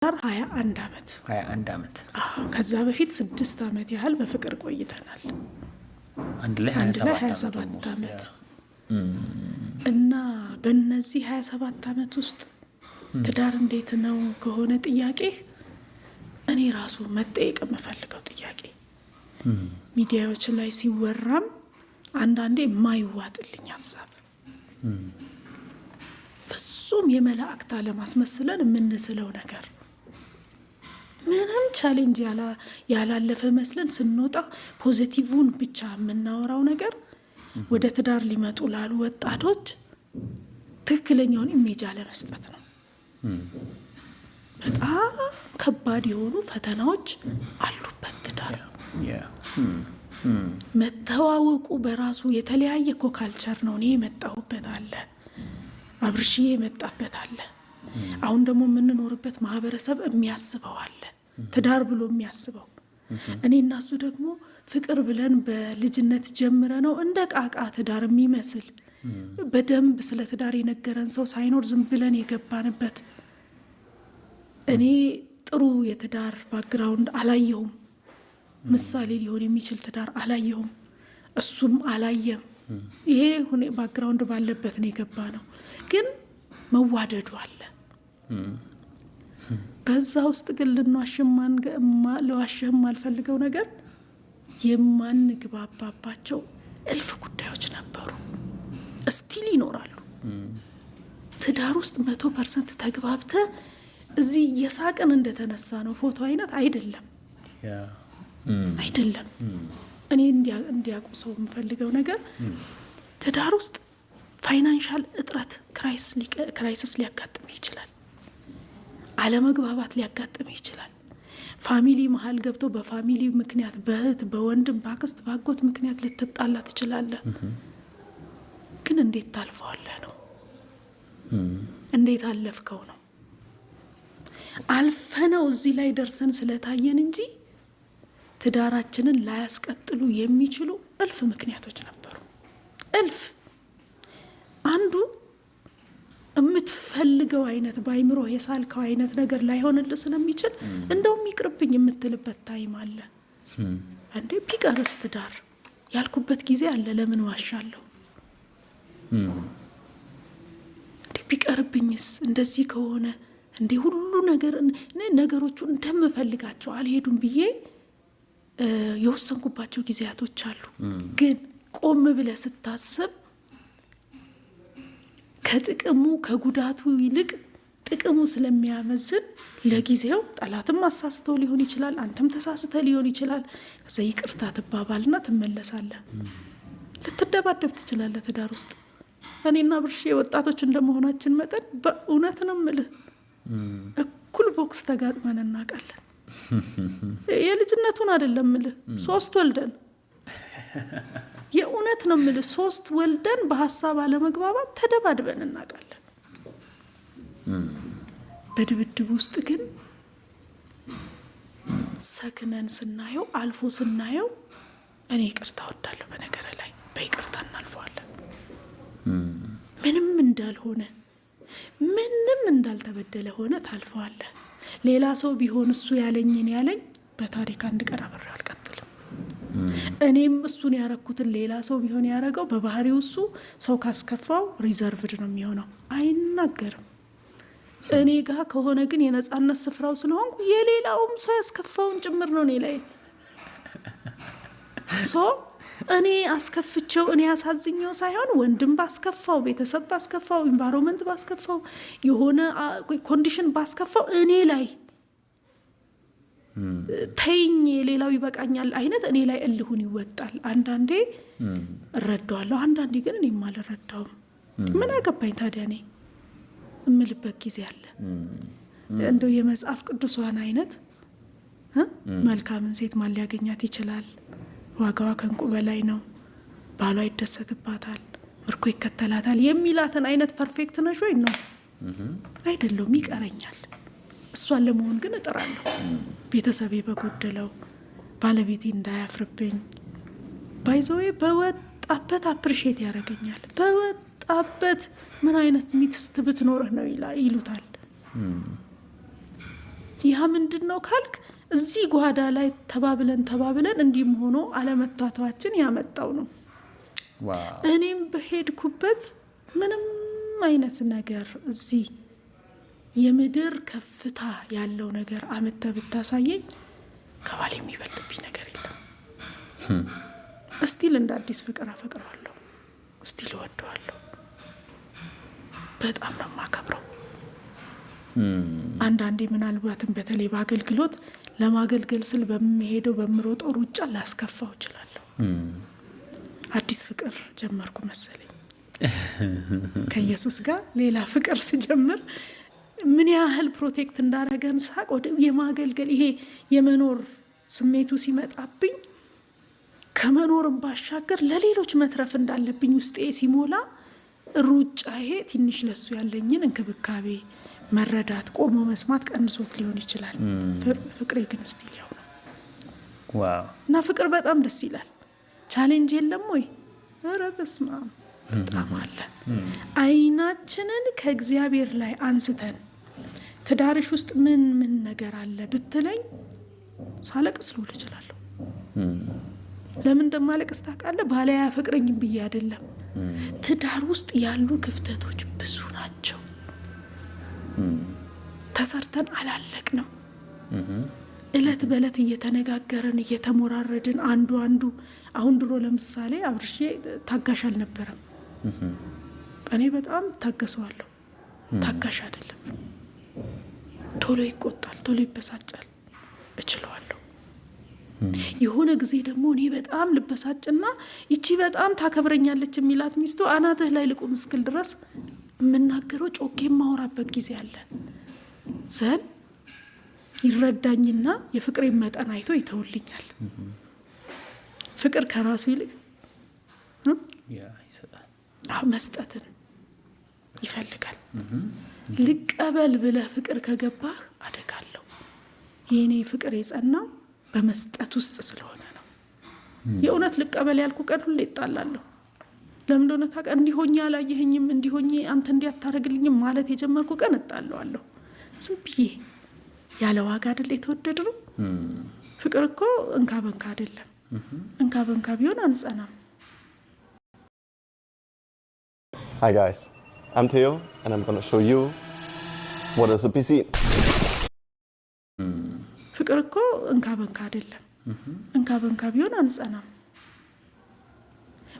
21 ዓመት። 21 ዓመት። አዎ፣ ከዛ በፊት 6 ዓመት ያህል በፍቅር ቆይተናል። አንድ ላይ። አንድ ላይ። 27 27 almost። ዓመት። እና በእነዚህ 27 ዓመት ውስጥ ትዳር እንዴት ነው ከሆነ ጥያቄ፣ እኔ ራሱ መጠየቅ የምፈልገው ጥያቄ፣ ሚዲያዎች ላይ ሲወራም አንዳንዴ የማይዋጥልኝ ሀሳብ፣ ፍጹም የመላእክት ዓለም አስመስለን የምንስለው ነገር፣ ምንም challenge ያላለፈ መስለን ስንወጣ positive ን ብቻ የምናወራው ነገር ወደ ትዳር ሊመጡ ላሉ ወጣቶች ትክክለኛውን image አለመስጠት ነው። በጣም ከባድ የሆኑ ፈተናዎች አሉበት ትዳር። መተዋወቁ በራሱ የተለያየ እኮ culture ነው። እኔ የመጣሁበት አለ፣ አብርሽዬ የመጣበት አለ። አሁን ደግሞ የምንኖርበት ማህበረሰብ የሚያስበው አለ፣ ትዳር ብሎ የሚያስበው። እኔ እና እሱ ደግሞ ፍቅር ብለን በልጅነት ጀምረነው እንደ ቃቃ ትዳር የሚመስል፣ በደንብ ስለ ትዳር የነገረን ሰው ሳይኖር ዝም ብለን የገባንበት። እኔ ጥሩ የትዳር background አላየሁም። ምሳሌ ሊሆን የሚችል ትዳር አላየሁም። እሱም አላየም። ይሄ background ባለበት ነው የገባነው። ግን መዋደዱ አለ። በዛ ውስጥ ግን ልዋሽህ የማልፈልገው ነገር የማንግባባባቸው እልፍ ጉዳዮች ነበሩ፣ still ይኖራሉ። ትዳር ውስጥ 100% ተግባብተህ እዚህ እየሳቅን እንደተነሳ ነው ፎቶ አይነት አይደለም፣ አይደለም። እኔ እንዲያውቁ ሰው የምፈልገው ነገር ትዳር ውስጥ financial እጥረት crisis ሊያጋጥም ይችላል። አለመግባባት ሊያጋጥም ይችላል። Family መሀል ገብቶ በ family ምክንያት፣ በእህት፣ በወንድም፣ በአክስት፣ በአጎት ምክንያት ልትጣላ ትችላለህ። ግን እንዴት ታልፈዋለህ ነው፣ እንዴት አለፍከው ነው። አልፈነው እዚህ ላይ ደርሰን ስለታየን እንጂ ትዳራችንን ላያስቀጥሉ የሚችሉ እልፍ ምክንያቶች ነበሩ። እልፍ። አንዱ የምትፈልገው አይነት፣ በአይምሮ የሳልከው አይነት ነገር ላይሆንልህ ስለሚችል እንደውም ይቅርብኝ የምትልበት time አለ። እንዴ ቢቀርስ ትዳር ያልኩበት ጊዜ አለ። ለምን ዋሻለሁ? እንዴ ቢቀርብኝስ፣ እንደዚህ ከሆነ፣ እንዴ ሁሉ ነገር ነገሮቹ እንደምፈልጋቸው አልሄዱም ብዬ የወሰንኩባቸው ጊዜያቶች አሉ። ግን ቆም ብለህ ስታስብ ከጥቅሙ ከጉዳቱ ይልቅ ጥቅሙ ስለሚያመዝን ለጊዜው ጠላትም አሳስቶ ሊሆን ይችላል፣ አንተም ተሳስተህ ሊሆን ይችላል። ከዛ ይቅርታ ትባባልና ትመለሳለህ። ልትደባደብ ትችላለህ ትዳር ውስጥ። እኔና ብርሼ ወጣቶች እንደመሆናችን መጠን በእውነት ነው የምልህ እኩል ቦክስ ተጋጥመን እናውቃለን። የልጅነቱን አይደለም ምልህ፣ ሶስት ወልደን፣ የእውነት ነው ምልህ፣ ሶስት ወልደን በሀሳብ አለመግባባት ተደባድበን እናውቃለን። በድብድብ ውስጥ ግን ሰክነን ስናየው፣ አልፎ ስናየው፣ እኔ ይቅርታ እወዳለሁ። በነገር ላይ በይቅርታ እናልፈዋለን። ምንም እንዳልሆነ፣ ምንም እንዳልተበደለ ሆነ ታልፈዋለህ። ሌላ ሰው ቢሆን እሱ ያለኝን ያለኝ በታሪክ አንድ ቀን አብሬው አልቀጥልም። እኔም እሱን ያረኩትን ሌላ ሰው ቢሆን ያረገው፣ በባህሪው እሱ ሰው ካስከፋው reserved ነው የሚሆነው፣ አይናገርም። እኔ ጋ ከሆነ ግን የነጻነት ስፍራው ስለሆንኩ የሌላውም ሰው ያስከፋውን ጭምር ነው እኔ ላይ። So እኔ አስከፍቼው፣ እኔ አሳዝኘው ሳይሆን ወንድም ባስከፋው፣ ቤተሰብ ባስከፋው፣ environment ባስከፋው፣ የሆነ condition ባስከፋው እኔ ላይ ተይኝ የሌላው ይበቃኛል አይነት እኔ ላይ እልሁን ይወጣል። አንዳንዴ እረዳዋለሁ፣ አንዳንዴ ግን እኔም አልረዳውም። ምን አገባኝ ታዲያ እኔ እምልበት ጊዜ አለ። እንደው የመጽሐፍ ቅዱሷን አይነት፣ መልካምን ሴት ማን ሊያገኛት ይችላል? ዋጋዋ ከእንቁ በላይ ነው፣ ባሏ ይደሰትባታል፣ ምርኮ ይከተላታል የሚላትን አይነት perfect ነሽ ወይ ነው? አይደለሁም፣ ይቀረኛል። እሷን ለመሆን ግን እጥራለሁ። ቤተሰቤ በጎደለው፣ ባለቤቴ እንዳያፍርብኝ። By the way በወጣበት appreciate ያደርገኛል። በወጣበት ምን አይነት ሚስት ብትኖርህ ነው ይሉታል። ያ ምንድን ነው ካልክ እዚህ ጓዳ ላይ ተባብለን ተባብለን እንዲህም ሆኖ አለመቷቷችን ያመጣው ነው። እኔም በሄድኩበት ምንም አይነት ነገር እዚህ የምድር ከፍታ ያለው ነገር አምጥተህ ብታሳየኝ ከባል የሚበልጥብኝ ነገር የለም። Still እንደ አዲስ ፍቅር አፈቅረዋለሁ። Still እወደዋለሁ። በጣም ነው የማከብረው። አንዳንዴ ምናልባትም በተለይ በአገልግሎት ለማገልገል ስል በምሄደው በምሮጠው ሩጫ ላስከፋው እችላለሁ። አዲስ ፍቅር ጀመርኩ መሰለኝ ከኢየሱስ ጋር ሌላ ፍቅር ስጀምር ምን ያህል protect እንዳረገን ሳቅ ወደ የማገልገል ይሄ የመኖር ስሜቱ ሲመጣብኝ ከመኖርም ባሻገር ለሌሎች መትረፍ እንዳለብኝ ውስጤ ሲሞላ ሩጫ ይሄ ትንሽ ለሱ ያለኝን እንክብካቤ መረዳት፣ ቆሞ መስማት ቀንሶት ሊሆን ይችላል። ፍቅሬ ግን still ያው ነው እና ፍቅር በጣም ደስ ይላል። Challenge የለም ወይ? ኧረ በስመ አብ በጣም አለ። አይናችንን ከእግዚአብሔር ላይ አንስተን ትዳርሽ ውስጥ ምን ምን ነገር አለ ብትለኝ ሳለቅስ ልውል እችላለሁ። ለምን እንደማለቅስ ታውቃለህ? ባሌ አያፈቅረኝም ብዬ አይደለም። ትዳር ውስጥ ያሉ ክፍተቶች ብዙ ናቸው። ተሰርተን አላለቅንም። እለት በእለት እየተነጋገርን እየተሞራረድን አንዱ አንዱ አሁን ድሮ ለምሳሌ አብርሼ ታጋሽ አልነበረም። እኔ በጣም ታገሰዋለሁ። ታጋሽ አይደለም። ቶሎ ይቆጣል፣ ቶሎ ይበሳጫል። እችለዋለሁ። የሆነ ጊዜ ደግሞ እኔ በጣም ልበሳጭና ይቺ በጣም ታከብረኛለች የሚላት ሚስቱ አናትህ ላይ ልቁም እስክል ድረስ የምናገረው ጮኬ የማወራበት ጊዜ አለ። Then ይረዳኝና የፍቅሬን መጠን አይቶ ይተውልኛል። ፍቅር ከራሱ ይልቅ መስጠትን ይፈልጋል። ልቀበል ብለህ ፍቅር ከገባህ አደጋለሁ። የእኔ ፍቅር የጸናው በመስጠት ውስጥ ስለሆነ ነው። የእውነት ልቀበል ያልኩ ቀን ሁሌ ይጣላለሁ። ለምን እንደሆነ ታውቃለህ? እንዲሆኜ አላየኸኝም፣ እንዲሆኜ አንተ እንዲህ አታደርግልኝም ማለት የጀመርኩ ቀን እጣለዋለሁ። ዝም ብዬ ያለ ዋጋ አይደል የተወደድነው። ፍቅር እኮ እንካ በንካ አይደለም። እንካ በንካ ቢሆን አንጸናም። Hi guys, I'm Theo and I'm gonna show you what is a PC. ፍቅር እኮ እንካ በንካ አይደለም። እንካ በንካ ቢሆን አንጸናም።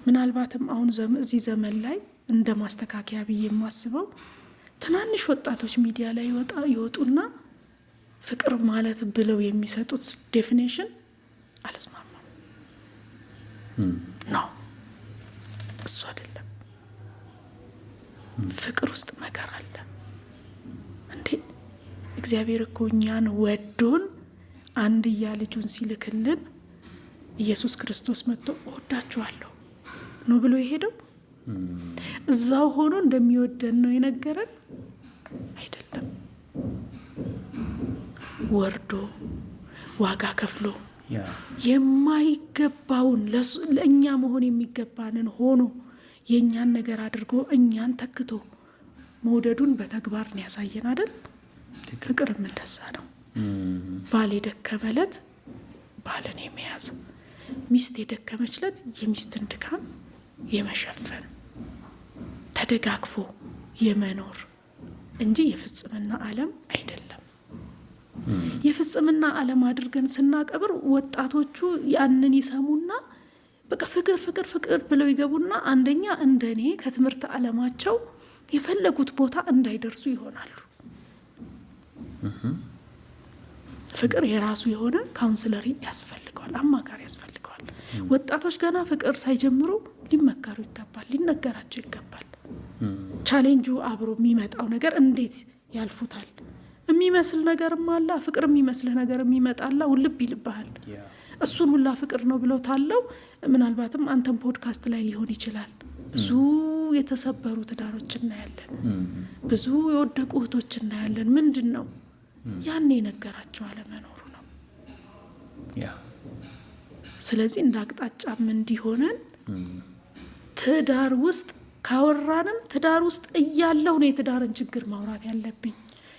ምናልባትም አሁን እዚህ ዘመን ላይ እንደ ማስተካከያ ብዬ የማስበው ትናንሽ ወጣቶች ሚዲያ ላይ ይወጡና ፍቅር ማለት ብለው የሚሰጡት definition አልስማማም። No፣ እሱ አይደለም። ፍቅር ውስጥ መከራ አለ እንዴ! እግዚአብሔር እኮ እኛን ወዶን አንድያ ልጁን ሲልክልን ኢየሱስ ክርስቶስ መጥቶ እወዳችኋለሁ ነው ብሎ የሄደው። እዛው ሆኖ እንደሚወደን ነው የነገረን አይደለም። ወርዶ ዋጋ ከፍሎ የማይገባውን ለእኛ መሆን የሚገባንን ሆኖ የእኛን ነገር አድርጎ እኛን ተክቶ መውደዱን በተግባር ነው ያሳየን አይደል? ፍቅርም እንደዛ ነው። ባል የደከመለት ባልን የመያዝ፣ ሚስት የደከመችለት የሚስትን ድካም የመሸፈን፣ ተደጋግፎ የመኖር እንጂ የፍጽምና ዓለም አይደለም። የፍጽምና ዓለም አድርገን ስናቀብር ወጣቶቹ ያንን ይሰሙና በቃ ፍቅር ፍቅር ፍቅር ብለው ይገቡና አንደኛ እንደኔ ከትምህርት ዓለማቸው የፈለጉት ቦታ እንዳይደርሱ ይሆናሉ። ፍቅር የራሱ የሆነ counselor ያስፈልገዋል፣ አማካሪ ያስፈልገዋል። ወጣቶች ገና ፍቅር ሳይጀምሩ ሊመከሩ ይገባል፣ ሊነገራቸው ይገባል። ቻሌንጁ አብሮ የሚመጣው ነገር እንዴት ያልፉታል የሚመስል ነገርም አለ፣ ፍቅር የሚመስልህ ነገር የሚመጣላ ውልብ ይልብሃል። እሱን ሁላ ፍቅር ነው ብለው ታለው ምናልባትም አንተም ፖድካስት ላይ ሊሆን ይችላል። ብዙ የተሰበሩ ትዳሮች እናያለን፣ ብዙ የወደቁ እህቶች እናያለን። ምንድን ነው ያኔ የነገራቸው አለመኖሩ ነው። ስለዚህ እንደ አቅጣጫም እንዲሆነን ትዳር ውስጥ ካወራንም ትዳር ውስጥ እያለሁ ነው የትዳርን ችግር ማውራት ያለብኝ።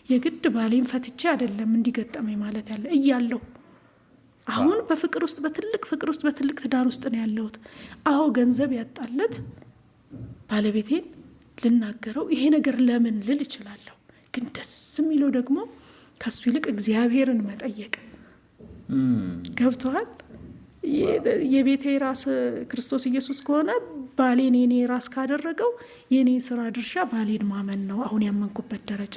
የግድ ባሌን ፈትቼ አይደለም እንዲገጠመኝ ማለት ያለ እያለሁ አሁን በፍቅር ውስጥ፣ በትልቅ ፍቅር ውስጥ፣ በትልቅ ትዳር ውስጥ ነው ያለሁት። አዎ፣ ገንዘብ ያጣለት ባለቤቴን ልናገረው፣ ይሄ ነገር ለምን ልል እችላለሁ። ግን ደስ የሚለው ደግሞ ከሱ ይልቅ እግዚአብሔርን መጠየቅ ገብቶሃል። የቤቴ ራስ ክርስቶስ ኢየሱስ ከሆነ፣ ባሌን የኔ ራስ ካደረገው፣ የኔ ስራ ድርሻ ባሌን ማመን ነው። አሁን ያመንኩበት ደረጃ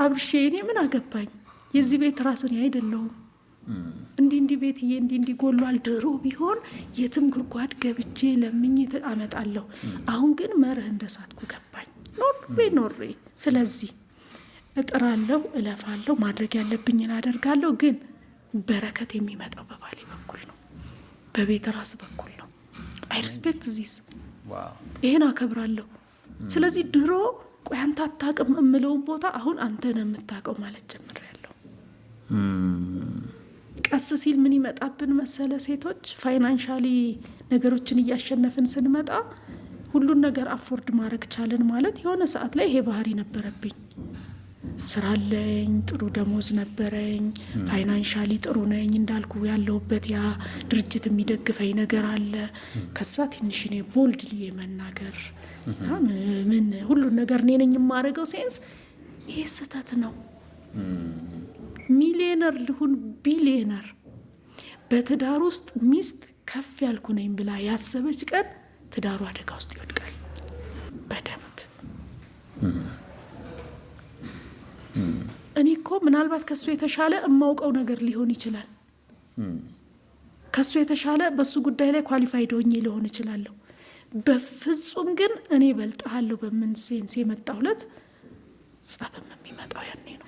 አብርሼ እኔ ምን አገባኝ? የዚህ ቤት ራስ እኔ አይደለሁም። እንዲህ እንዲህ ቤትዬ እንዲህ እንዲህ ጎሏል። ድሮ ቢሆን የትም ጉድጓድ ገብቼ ለምኜ አመጣለሁ። አሁን ግን መርህ እንደሳትኩ ገባኝ። ኖሬ ኖሬ፣ ስለዚህ እጥራለሁ፣ እለፋለሁ፣ ማድረግ ያለብኝን አደርጋለሁ። ግን በረከት የሚመጣው በባሌ በኩል ነው፣ በቤት ራስ በኩል ነው። I respect this፣ ይሄን አከብራለሁ። ስለዚህ ድሮ ቆይ አንተ አታውቅም የምለውን ቦታ አሁን አንተ ነህ የምታውቀው ማለት ጀምሬያለሁ። ቀስ ሲል ምን ይመጣብን መሰለ፣ ሴቶች financially ነገሮችን እያሸነፍን ስንመጣ ሁሉን ነገር afford ማድረግ ቻልን ማለት፣ የሆነ ሰዓት ላይ ይሄ ባህሪ ነበረብኝ። ስራ አለኝ፣ ጥሩ ደሞዝ ነበረኝ፣ financially ጥሩ ነኝ፣ እንዳልኩ ያለሁበት ያ ድርጅት የሚደግፈኝ ነገር አለ። ከዛ ትንሽ እኔ boldly የመናገር ምን ሁሉን ነገር እኔ ነኝ የማደርገው sense፣ ይሄ ስህተት ነው። ሚሊዮነር ልሁን ቢሊዮነር፣ በትዳር ውስጥ ሚስት ከፍ ያልኩ ነኝ ብላ ያሰበች ቀን ትዳሩ አደጋ ውስጥ ይወድቃል። በደንብ እኔ እኮ ምናልባት ከሱ የተሻለ የማውቀው ነገር ሊሆን ይችላል። ከሱ የተሻለ በሱ ጉዳይ ላይ qualified ሆኜ ሊሆን እችላለሁ። በፍጹም ግን እኔ በልጥሃለሁ በምን sense የመጣሁለት ጸብም የሚመጣው ያኔ ነው።